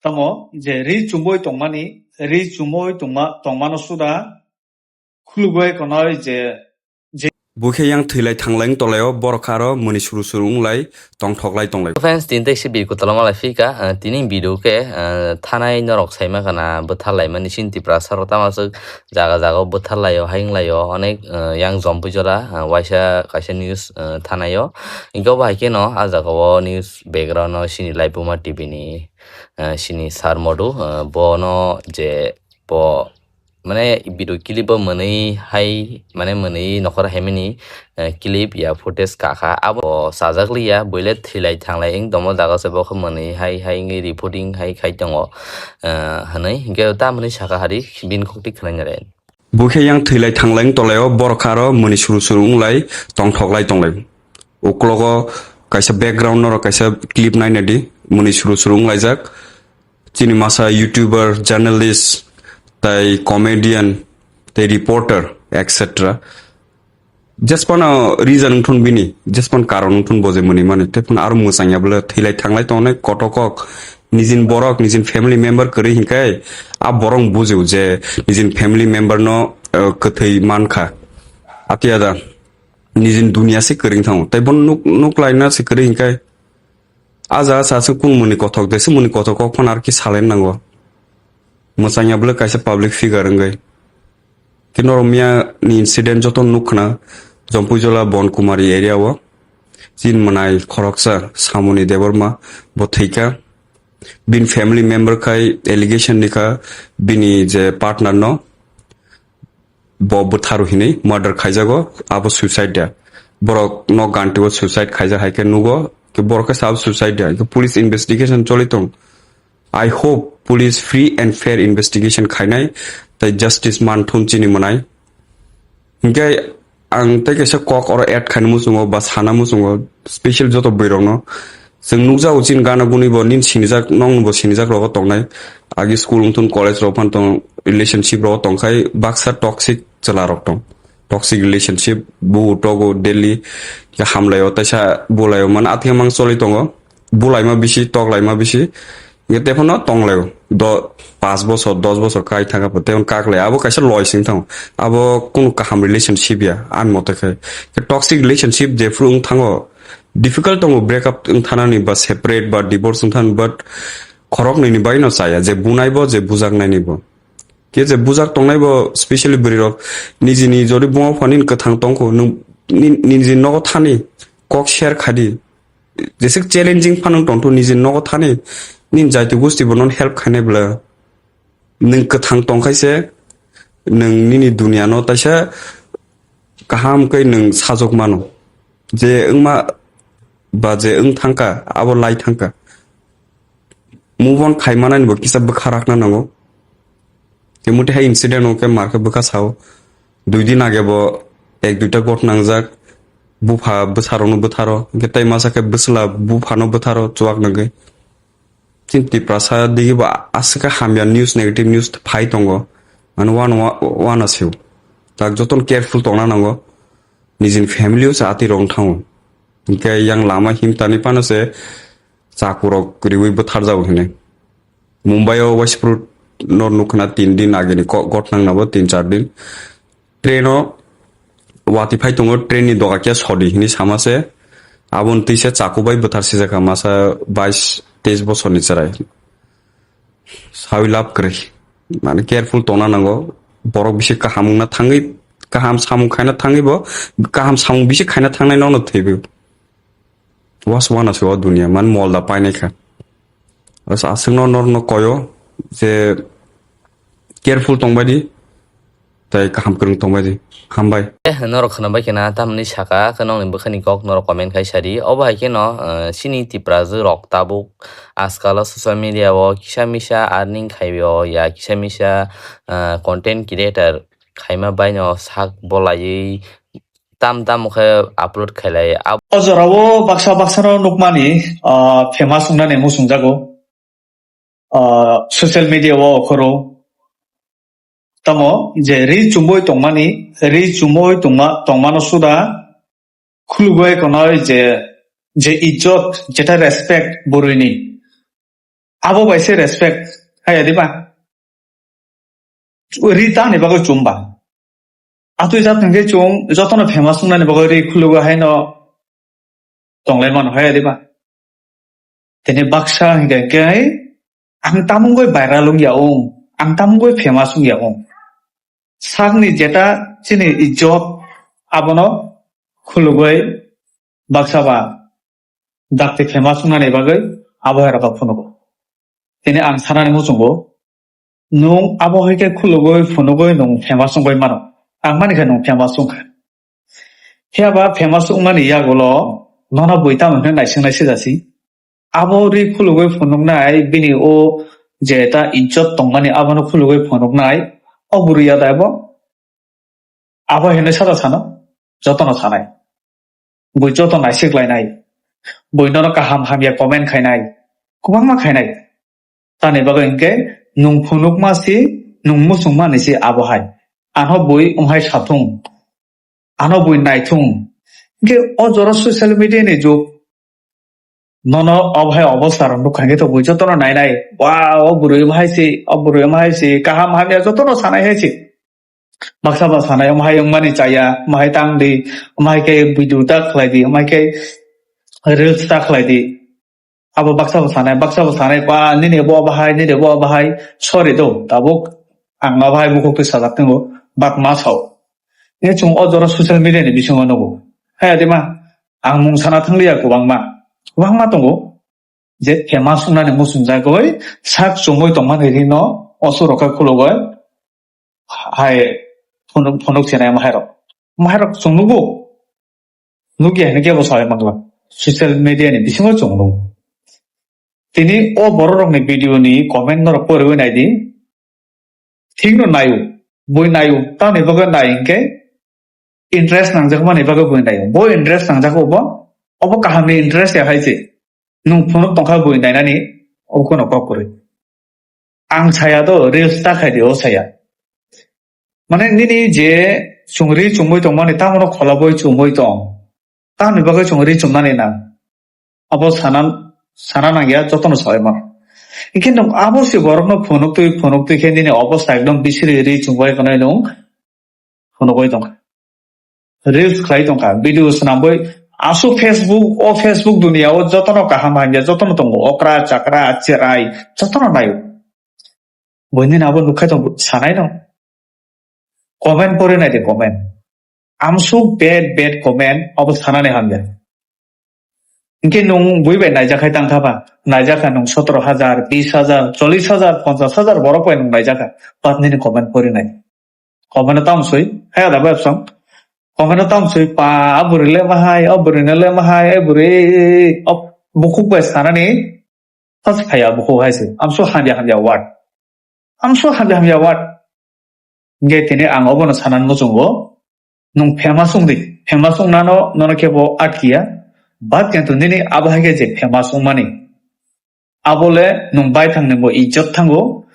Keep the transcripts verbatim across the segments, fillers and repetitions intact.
Tamo je ri chumui tongmani, ri chumui tongma, tongmano suda khulugwi konoi je, je Bukhe yang thwilai thanglai wng tolaio, borok aro muni suru suru wnglai tongthoklai tonglai. Friends, tini tei si video kwtalma lai phika, ah, tini video khe, ah, thanai norok saima kana bwtharlaimani sini Tiprasa rok tamo swk jaga jaga o bwtharlaio, hai wnglaio, onek, ah, yang Jompui jora, ah, waisa kaisa news, ah, thanaio. Hingke obo hai kheno ah jaga o news background o sini Laibuma T V ni, ah, sini sir modu, ah, bono je bo mane video clip o mwnwi hai, mane mwnwi nokhor haimani, eh, clip ya footage kakha abo sajak liya, buile thwilai thanglai wng tongmo jaga se bo khe mwnwi hai hai wngwi reporting hai khai tongo, eh, hwnwi. Hinkhe tamoni saka hari bini khukti khwnai nare. Bukhe yang thwilai thanglai wng tolaio, borok aro muni suru suru wnglai tongthoklai tonglai. Uklogo kaisa background norok kaisa clip naina di, muni suru suru wnglaijak. Chini masa YouTuber, journalist, tai comedian, tai reporter, et cetera. Jespano reason wngthun bini, jespan karon wngthun bo je mwnwi mani. Tei phano aro mwchangya bwle thwilai thanglai tongnai koto kok, nijin borok, nijin family member kwrwi hinkai, a borok bujio je nijin family member no, eh, kwthwi mankha. Atiya da, nijin dunia se kwrwi thango. Tai bono nuk, nuk laina se kwrwi hinkai. A jaga sa se kung muni kothok de, se muni kothok kok phano ar ki salen nango. Mwchangya bwle kaisa public figure wngwi. Khe norok miya ni incident joto nuk khna, Jompuijola Bonkumari area o. Chin mwnai khoroksa Samoni Debbarma bo thwikha. Bini family member khai allegation nikha bini je partner no. Bo bwtharu hinwi murder khaijago, abo suicide da. Borok nok ganti o suicide khaijak hai khe nugo, khe borok khe sabo suicide da. Khe police investigation choli tong. I hope police free and fair investigation khainai, tai justice manthun chini mwnai. Hinkhe ang tei kaisa kok oro add khaina muchungo ba sana muchungo, special joto bwrwirokno. Chwng nukjago chini gana guni bo nini sinijak, nokni bo sinijak rogo tongnai. Agi school wngthun, college rok phan tong, relationship rogo tongkhai baksa toxic chwla rok tong. Toxic relationship, bu togo daily, ya hamlaio, taisa bulaio, mane athikhe mang choli tongo. Bulaima bisi, toklaima bisi. Ye tephano tonglaio. Do, paanch bosor, dos bosor kai thangkha po, tephon kaklai. Abo kaisa loi sing thango. Abo kunu kaham relationship ya, ani mote khe. Khe toxic relationship jephru wng thango, difficult tongo break up wng thanani ba separate ba divorce wng than, but khoroknwi ni bai no chaya, je bunai bo, je bujak nai ni bo. Khe je bujak tongnai bo, specially bwrwi rok, nijini jodi buma phani kwthang tongkho, nwng ni-, niji nogo thani, kok share khadi. Jeswk challenging phano tongthu niji nogo thani, nini jaiti gusti bo nono help khainai bwla. Nwng kwthang tongkhai se, nwng nini dunia no taisa kaham khe nwng sajok mano. Je wngma ba je wng thangkha, abo lai thangkha. Move on khai manani bo kisa bwkha rakna nango. Tei muti hai incident o khe mar khe bwkha sao. Dui din age bo ek duita got nangjak. Bupha bwsarokno bwtharo. Hwnkhe tei masa khe bwsla buphano bwtharo chuwak nangwi. Chini Tiprasa digi bo aswk khe hamya news, negative news phai tongo. Ano wan-, wana sio. Tak jotono careful tongna nango. Nijini family o se atwi rok wng thango. Hwnkhe yang lama himtani phano se chakurok riwi bwtharjago hinwi. Mumbai o waisa phuru no nukna tin din agini ko-, ghotna wngna bo tin char din. Train o watwi phai tongo, train ni doga khe sodi hinwi sama se. Aboni twi se chaku bai bwthar sijak kha masa bais teis bosorni chwrai. Sawi lab kwrwi. Mane careful tongna nango. Borok bisi kaham wngna thangwi, kaham samung khaina thangwi bo, kaham samung bisi khaina thangnai nono thwiwi. Was wana se o dunia, man mol da painai kha. As aswkno norno koyo je careful tongbai di, tei kaham kwrwng tongbai di. Hambai. Eh, norok khwnabai khe na, tamni saka khe nokni bwkhani kok norok comment khai sadi. Obo hai kheno, eh, chini Tiprajwk rok tabuk ajkal o social media o kisa misa earning khaio ya kisa misa, eh, content creator khaima baino sak bolaiwi tam tam khe upload khailai. Ab- O jorao baksa baksano nukmani, ah, famous wngnani muchungjago, ah, social media o okhoro. Tamo je ri chumui tongmani, ri chumui tongma, tongmano suda khulugwi konoi je, je ijjot, jeta respect bwrwini. Abo bai se respect haya diba? Ri tangni bagwi chumba. Atwi jat hwnkhe chwng jotono famous wngnani bagwi ri khulugo haino tonglai mano haya diba? Tini baksa hwnkhe khe ang tamungwi viral wngya wng, ang tamungwi famous wngya wng. Sakni jeta chini ijjot abono khulugwi baksa ba dakti famous wngnani bagwi abo hai rokha phunugo. Tini ang sanani muchungo, nwng abo hai khe khulugwi phunugwi nwng famous wngwi mano. Ang mani khe nwng famous wngkha. Phiya ba famous wngmani yagulo nono bui tamo hwnwi naising naising jasi. Abo ri khulugwi phunuknai bini o je ta ijjot tongmani abono khulugwi phunuknai o bwrwi ya da abo? Abo hwnwi sada sano, jotono sanai. Bui joto naisik lainai. Bui nono kaham hamya comment khainai. Kwbangma khainai. Tani bagwi hwnkhe nwng phunukma si, nwng muchungmani si abo hai. Ano bui wng hai sathung. Ano bui naithung. Hwnkhe o jora social media ni jug. Nono obo hai obostha rok nukha hwnkhe to bui jotono nainai. Wow, o bwrwi omo hai si, o bwrwi omo hai si, kaham hamya jotono sanai hai si. Baksa ba sanai, omo hai wngmani chaya, omo hai tang di, omo hai khe video ta khlai di, omo hai khe reels ta khlai di. Abo baksa bo sanai, baksa bo sanai, ba nini bo bahai, nini bo bahai, sorry do, tabuk ang ma bahai bukhuk twi sajak tongo, but ma sao. Ye chwng o jora social media ni bisingo nugo. Hai adi ma, ang mung sana thangliya kwbangma, kwbangma tongo. Je famous wngnani muchungjagwi sak chumui tongmani rino osurok khe khulugwi hai phunuk, phunuk chinai mahairok. Mahairok chwng nugo. Nukya hwnwi kebo sawi mangla. Social media ni bisingo chwng nugo. Tini o bororokni video ni comment norok poriwi naidi. Thikno naio. Bui naio. Tamni bagwi nai hinkhe interest nangjakmani bagwi bui naio. Bo interest nangjak obo. Obo kahamni interest ya hai se. Nwng phunuk tongkha bui nainani obo kheno kok kwrwi. Ang saya do, reels ta khai di, o saya. Mane nini je chwng ri chumui tongmani, tamono kholobwi chumui tong. Tamni bagwi chwng ri chumnani nang. Abo sana, sana nangya, jotono sawi mano. Hingke nwng abo se borokno phunuk twi, phunuk twi khe nini obostha ekdom bisiri ri chumui tongnai nwng phunugwi tongkha. Reels khlai tongkha, video swnamwi aswk Facebook, o Facebook duniya o jotono kaham hamya, jotono tongo, okra, chakra, cherai, jotono naio. Buini abo nukha tong sanai no. Comment pori nai de comment. Amsuk bad, bad comment, abo sanani hamya. Hingke nwng bui bai naijak hai tang kha ba? Naijak kha nwng sotoro hajar, bis hajar, chollis hajar, ponchas hajar borok bai nwng naijak kha. But nini comment pori nai. Comment no tam sui, hai da bai song. Comment no tam sui, pa, a bwrwi le ma hai, a bwrwi no le ma hai, a bwrwi, o bukhuk bai sanani, tas phaya bukhuk hai se. Amsuk hamya hamya word. Amsuk hamya hamya word. Hingke tini ang obono sanani muchungo, nwng famous wng di, famous wng nano nono kebo atkiya, but kintu nini abo hai khe je famous wng mani, abo le nwng baithang ni bo ijjot thango,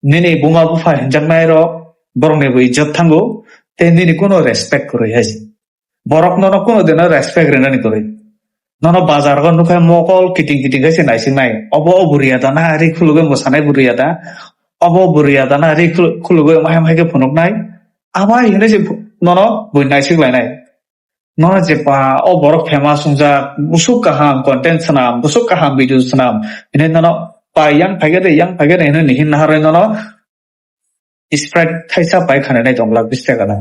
nini buma bupha hinjaknai rok borok ni bo ijjot thango, tei nini kuno respect kwrwi hai se. Borok nono kuno dino respect rinani kwrwi. Nono bazar o nukha mokol kiting kiting khe se naising nai. Obo o bwrwi ya da na ri khulugwi mwsanai bwrwi ya da. Obo bwrwi ya da na ri khul-, khulugwi omo hai hai khe phunuk nai. Abo hai hinwi se phu-, nono bui naisik lai nai. Nono je pa o borok famous wngjak, busuk kaham content swnam, busuk kaham video swnam. Hinwi nono pa yang phai khe de, yang phai khe de hinwi nihin naharwi nono Sprite thaisa pai khanai nai tong glak bis taka na.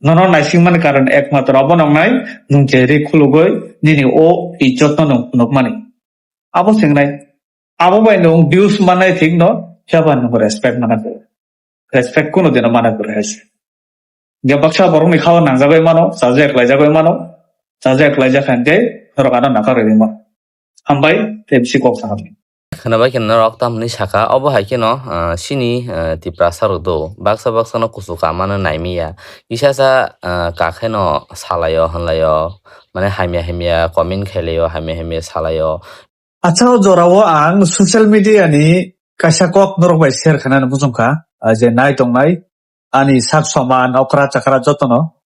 Nono naising mani karon ekmatro abo nongnai, nwng je ri khulugwi nini o ijjot no nwng phunuk mani. Abo singnai, abo bai nwng views mannai thik no, phiya ba nwng respect mana kwrwi. Respect kuno dino mana kwrwi hai se. Hingke baksa borokni khao nangjagwi mano, chaja eklaijagwi mano, chaja eklaijak kha hingke norok ano naka rwi mano. Hambai, tei bisi kok saha. Khwnabai khe norok tamni saka, obo hai kheno, ah, chini, ah, Tiprasa rok do, baksa baksa no kuchuk kamano naimaya. Kisa sa, ah, kakheno salaio, hanlaio, mane hamya hamya comment khailaio, hamya hamya salaio. Acha, o jorao ang social media ni kaisa kok norok bai share khainani muchungkha, ah, je nai tongnai ani sak soman, okra chakra jotono.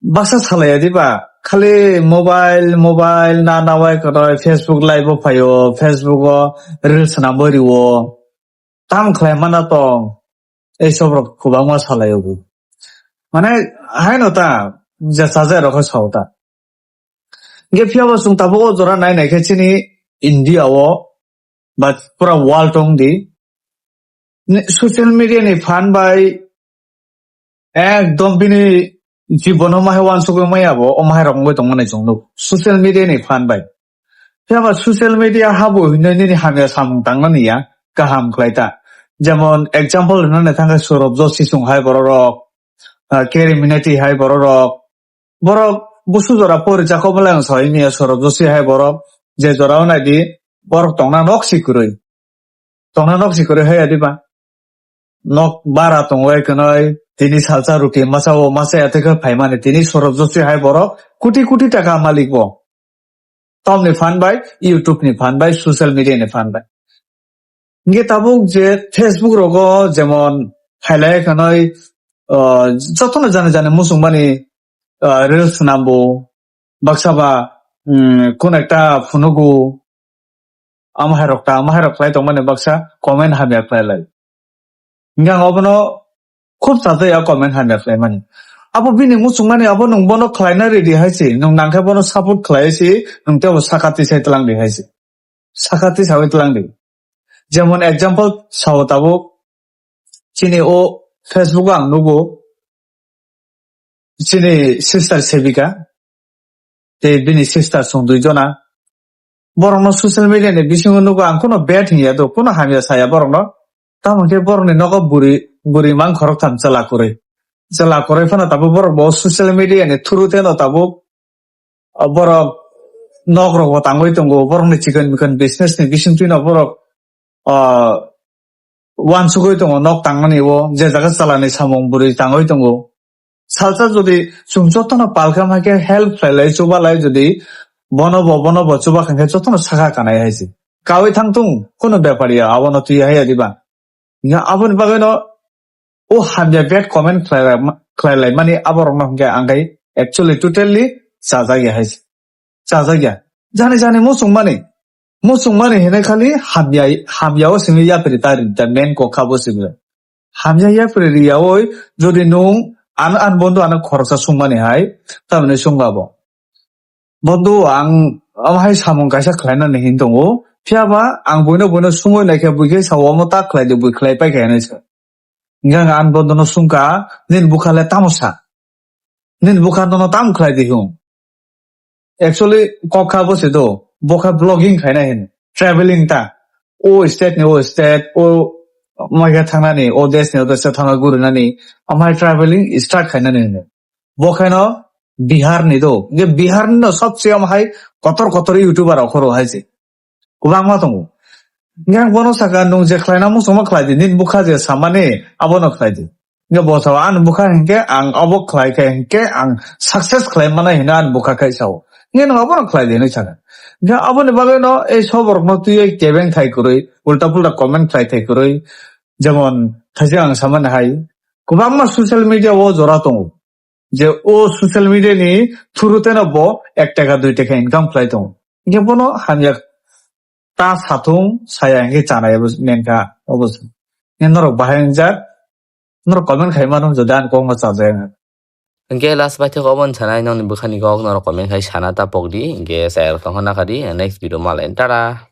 Baksa salai ya diba, khali mobile, mobile na nawai kwrwi Facebook live o phaio, Facebook o reels swnamwi rio. Tam khlai mana tong. Ei sobrok kwbangma salai obo. Mane haino ta je sajai rokho sao ta. Ge phiya bo chwng tabuk o jora nai nai khe chini India o ba pura world tong di. Ni social media ni phan bai ekdom bini jibono mahai wansugwi maya bo, o mahai rok wngwi tongmani chwng nuk. Social media ni phan bai. Phiya ba social media habo hinwi nini hamya samung tangnani ya, kaham khlai ta. Jemon example rwnani thangkhe Saurabh Joshi song hai borok rok, ah, Carey Minati hai borok rok. Borok busu jora pori jako bwlai ang sai miya Saurabh Joshi hai borok je jora o nai di borok tongna nok si kwrwi. Tongna nok si kwrwi hai adiba. Nok bara tongwi kwnoi tini salsa ruki masa o masa ya thekhe phaimani tini Saurabh Joshi hai borok kuti kuti taka malik bo. Tom ni phan bai, YouTube ni phan bai, social media ni phan bai. Hingke tabuk je Facebook rogo jemon hailai khanai, ah, jotono jani jani muchung mani, ah, reels nambo, baksa ba, mm, kun ekta phunugo, ama hai rok ta, ama hai rok khlai tongmani baksa comment hamya khlai lai. Hingke ang obono khub sajaya comment hamya khlaimani. Abo bini muchungmani abo nwng bono khlaina ready hai se, nwng nangkhe bono support khlai se, nwng tebo saka tisai tlang di hai se. Saka tisawi tlang di. Jemon example sao tabuk chini o Facebook o ang nugo chini sister Sevika tei bini sister chwng dui jona. Borokno social media ni bisingo nugo ang kuno bad hinya do, kuno hamya saya borokno. Tamo khe borokni nogo buri, buri mang khorok tham chwla kwrwi. Chwla kwrwi phano tabuk borok bo social media ni through teno tabuk, ah, borok nok rogo tangwi tongo, borokni chikon mikon business ni bisingtwi no borok, ah, wansugwi tongo, nok tangmani o, je jaga chalani samung bwrwi tangwi tongo. Salsa jodi chwng jotono palkha hai khe help khlai lai, chuba lai jodi bono bo, bono bo chuba kha khe jotono sakha kanai hai se. Kawi thang tung, kuno bepar ya, abono twi hai ya diba. Nga aboni bagwi no o hamya bad comment khlai lai ma-, khlai lai mani aborok no hwnkhe ang khai actually totally chajak ya hai se. Chajak ya. Jani jani muchung mani. Muchung mani hinwi khali hamya, hamya o simi yapri ta ri ta main kokha bo simi. Hamya yapri ri ya oi jodi nung an, an bondo ano khoroksa sung mani hai tamni sung abo. Bondo ang am hai samung kaisa khlai nani hin tongo. Phiya ba ang buino buino sungwi nai khe bui khe sa omo ta khlai di bui khlai pai khe hinwi sa. Hingke ang ani bondo no sungka, nini bwkha le tamo sa? Nini bwkha nono tamo khlai di hwn? Actually, kok kha bo se do, bo kha vlogging khaina hin, traveling ta. O state ni o state, o maikha thangnani, o desh ni o desh thangna gurinani, amhai traveling start khainani hin. Bo khaino Bihar ni do, hingke Bihar ni no sobse amhai kotor kotor YouTuber rok khoro hai se. Kwbangma tongo. Hingke ang bono saka, "Nwng je khlaina muchungma khlai di, nini bwkha je samani abono khlai di." Hingke bo sao, "Ani bwkha hinkhe ang obo khlai khe hinkhe ang success khlai manai hino ani bwkha khai sao." Hingke nwng abono khlai di hinwi saka. Hingke aboni bagwi no ei soborokno twiwi kebeng thai kwrwi, ulta pulta comment khlai thai kwrwi. Jemon thaise ang samani hai, kwbangma social media o jora tongo. Je o social media ni through teno bo ek taka dui taka income khlai tongo. Hingke bono hamya ta sathung saya hingke chanai abo menkha obo se. Hingke norok bahai wngjak, norok comment khai mano jodi ani kokno chajak. Hingke last baithok obo wngsanai nokni bwkhani kok norok comment khai sana ta pokdi, hingke chayarok tongkha nakha di, next video malai tara.